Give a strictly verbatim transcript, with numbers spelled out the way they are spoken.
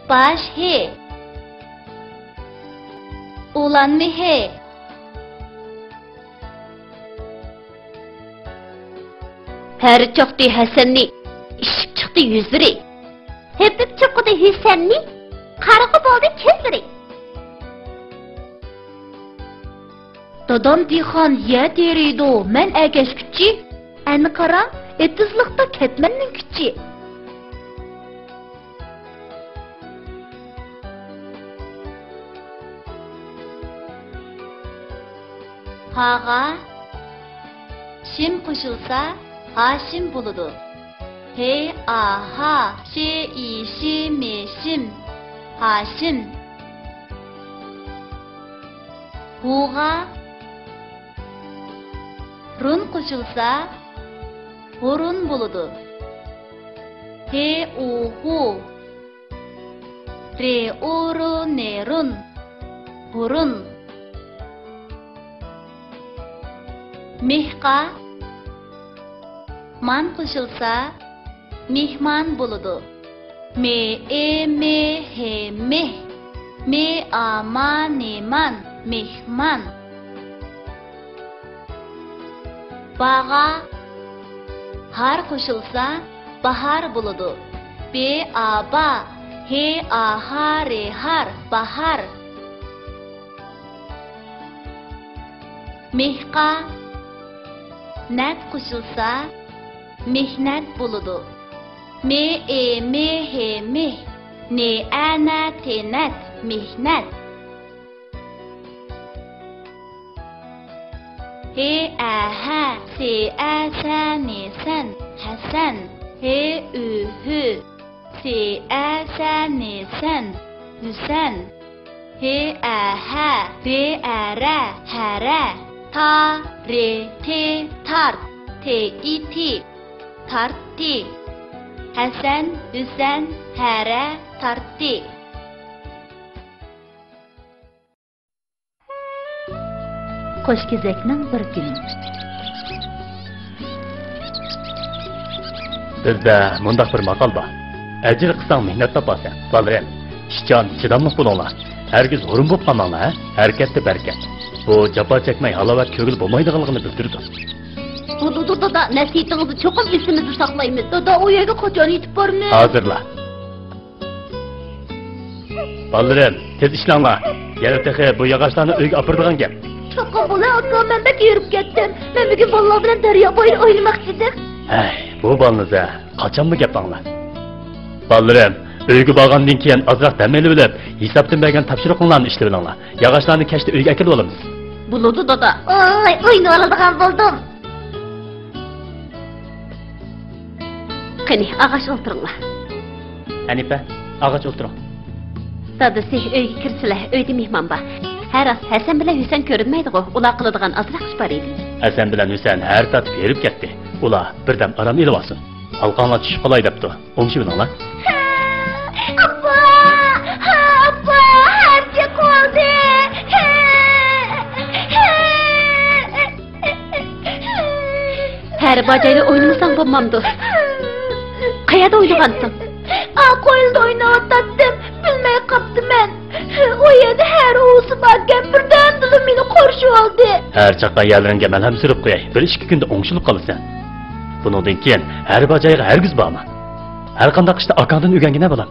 باش ھې. ئۇلان مېھى. ھەر چاقتى ھەسەننى، ئىششىپ چىقتى يۈزلىرى. ھېپىپ چوقۇدى ھۈسەننى، قارىغۇ بولدى كۆزلىرى. دادام دېھقان يەر تېرىيدۇ، مەن ئەگەشكۈچى. ئەنە قارا، ئېتىزلىقتا كەتمەننىڭ كۈچى. ھاغا شىم قوشۇلسا، ھاشىم بولىدۇ. ھې، ئا، ھا، شې، ئى، شى، مې، شىم. ھاشىم. ھۇغا رۇن قوشۇلسا، ھۇرۇن بولىدۇ. ھې، ئۇ، ھۇ. رې، ئۇ، رۇ، نې، رۇن. ھۇرۇن. مېھقا مان قوشۇلسا، مېھمان بولىدۇ. مې، ئې، مې، ھې، مېھ. مې، ئا، ما، نې، مان. مېھمان. باغا ھار قوشۇلسا، باھار بولىدۇ. بې، ئا، با. ھې، ئا، ھا، رې، ھار. باھار. مېھقا نەت قوشۇلسا، مېھنەت بولىدۇ. مې، ئې، مې، ھې، مېھ. نې، ئە، نە، تې، نەت. مېھنەت. ھې، ئە، ھە، سې، ئە، سە، نې، سەن. ھەسەن. ھې، ئۈ، ھۈ، سې، ئە، سە، نې، سەن. ھۈسەن. ھې، ئە، ھە، رې، ئە، رە، ھەرە. تا، رې، تې، تارت. تې، ئى، تى، تارتتى. ھەسەن، ھۈسەن، ھەرە، تارتتى. قوش كېزەكنىڭ بىر كۈنى. بىزدە مۇنداق بىر ماقال بار: «ئەجىر قىلساڭ مېھنەت تاپارسەن.» بالىلىرىم، ئىشچان، چىداملىق بولۇڭلار. ھەرگىز ھۇرۇن بولۇپ قالماڭلار، ھە؟ ھەرىكەتتە بەرىكەت. بۇ جاپا چەكمەي ھالاۋەت كۆرگىلى بولمايدىغانلىقىنى بىلدۈرىدۇ. بولىدۇ دادا، نەسىھىتىڭىزنى چوقۇم ئېسىمىزدە ساقلايمىز. دادا، ئۇ يەرگە قاچان يېتىپ بارىمىز؟ ھازىرلا. بالىلىرىم، تېز ئىشلەڭلار. يەنە تېخى بۇ ياغاچلارنى ئۆيگە ئاپىرىدىغان گەپ. چوقۇم بولە، ئاكا، مەن بەك ھېرىپ كەتتىم. مەن بۈگۈن بالىلار بىلەن دەريا بويىدا ئوينىماقچى ئىدىم. ھەي، بۇ بالىلىرىم، قاچانمۇ گەپ ئاڭلاپ. بالىلىرىم، ئۆيگە بارغاندىن كېيىن ئازراق دەم ئېلىۋېلىپ، ھېسابتىن بەرگەن تاپشۇرۇقۇڭلارنى ئىشلىۋېلىڭلار. ياغاچلارنى كەچتە ئۆيگە ئەكېلىۋالىمىز. بولىدۇ، دادا. ئاي، ئوينىۋالىدىغان بولدۇم. قېنى، ئاغاچ ئولتۇرۇڭلار. ھەنىپە، ئاغاچ ئولتۇرۇڭ. دادىسى، ئۆيگە كىرسىلە، ئۆيدە مېھمان بار. ھە، راست، ھەسەن بىلەن ھۈسەن كۆرۈنمەيدىغۇ، ئۇلار قىلىدىغان ئازراق ئىش بار ئىدى. ھەسەن بىلەن ھۈسەن ھەر تارتىپ ھېرىپ كەتتى. ئۇلار بىردەم ئارام ئېلىۋالسۇن. ھالقاڭلار چۈشۈپ قالاي دەپتۇ. ئوڭشىۋېلىڭلار. ئاپا! ھە، ئاپا! ھەر چىقىۋالدى! ھەر باجايدا ئوينىمىساڭ بولمامدۇ؟ قەيەردە ئوينىغانتىڭ؟ ئا، قويلىدا ئويناۋاتاتتىم. بىلمەي قاپتىمەن. ئۇ يەردە ھەر ئۇۋىسى باركەن، بىردەمدىلا مېنى قورشىۋالدى. ھەر چاققان يەرلىرىڭگە مەلھەم سۈرۈپ قوياي، بىر ئىككى كۈندە ئوڭشىلىپ قالىسەن. بۇنىڭدىن كېيىن ھەر باجايغا ھەرگىز بارما. ھەر قانداق ئىشتا ئاكاڭدىن ئۆگەنگىنە، بالام.